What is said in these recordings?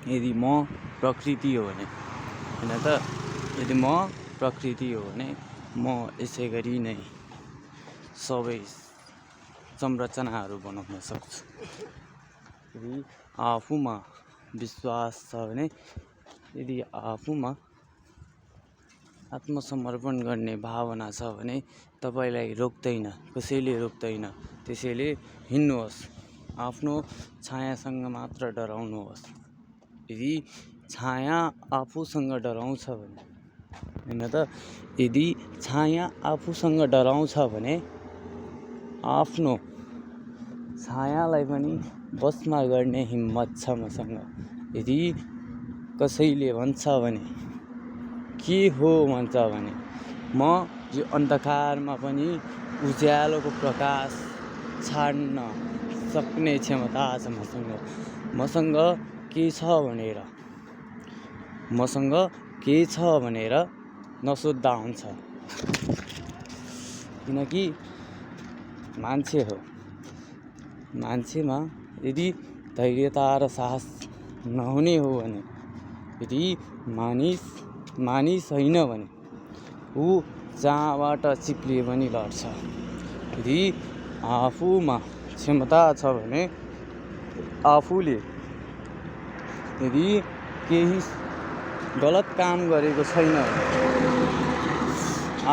यदि म प्रकृति हो भने होइन त, यदि म प्रकृति हो भने म यसै गरी नै सबै संरचनाहरू बनाउन सक्छु। यदि आफूमा विश्वास छ भने, यदि आफूमा आत्मसमर्पण गर्ने भावना छ भने तपाईँलाई रोक्दैन, कसैले रोक्दैन। त्यसैले हिँड्नुहोस्, आफ्नो छायासँग मात्र डराउनुहोस्। यदि छाया आफूसँग डराउँछ भने होइन त, यदि छाया आफूसँग डराउँछ भने आफ्नो छायालाई पनि बसमा गर्ने हिम्मत छ मसँग। यदि कसैले भन्छ भने, के हो भन्छ भने, म यो अन्धकारमा पनि उज्यालोको प्रकाश छाड्न सक्ने क्षमता छ मसँग के छ भनेर, मसँग के छ भनेर नसोद्धा हुन्छ। किनकि मान्छे हो, मान्छेमा यदि धैर्यता र साहस नहुने हो भने, यदि मानिस होइन भने ऊ जहाँबाट चिप्लिए पनि लड्छ। यदि आफूमा क्षमता छ भने, आफूले यदि केही गलत काम गरेको छैन भने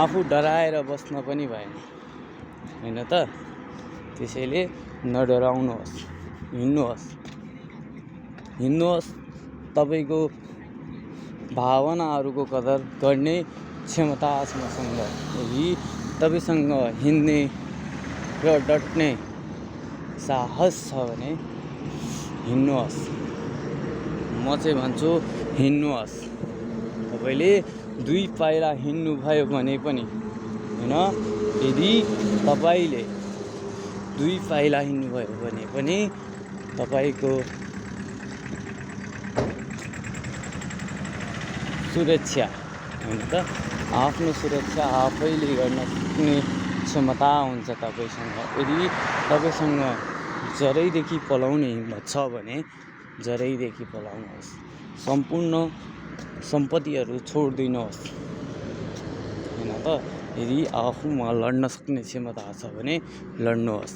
आफू डराएर बस्न पनि भएन होइन त। त्यसैले नडराउनुहोस्, हिँड्नुहोस्। तपाईँको भावनाहरूको कदर गर्ने क्षमता छ मसँग। यदि तपाईँसँग हिँड्ने र डट्ने साहस छ भने हिँड्नुहोस्। म चाहिँ भन्छु हिँड्नुहोस्। तपाईँले 2 पाइला हिँड्नुभयो भने पनि होइन, यदि तपाईँले 2 पाइला हिँड्नुभयो भने पनि तपाईँको सुरक्षा होइन त, आफ्नो सुरक्षा आफैले गर्न सक्ने क्षमता हुन्छ तपाईँसँग। यदि तपाईँसँग जरैदेखि पलाउने हिम्मत छ भने जरैदेखि पलाउनुहोस्। सम्पूर्ण सम्पत्तिहरू छोडिदिनुहोस् होइन त। यदि आफूमा लड्न सक्ने क्षमता छ भने लड्नुहोस्।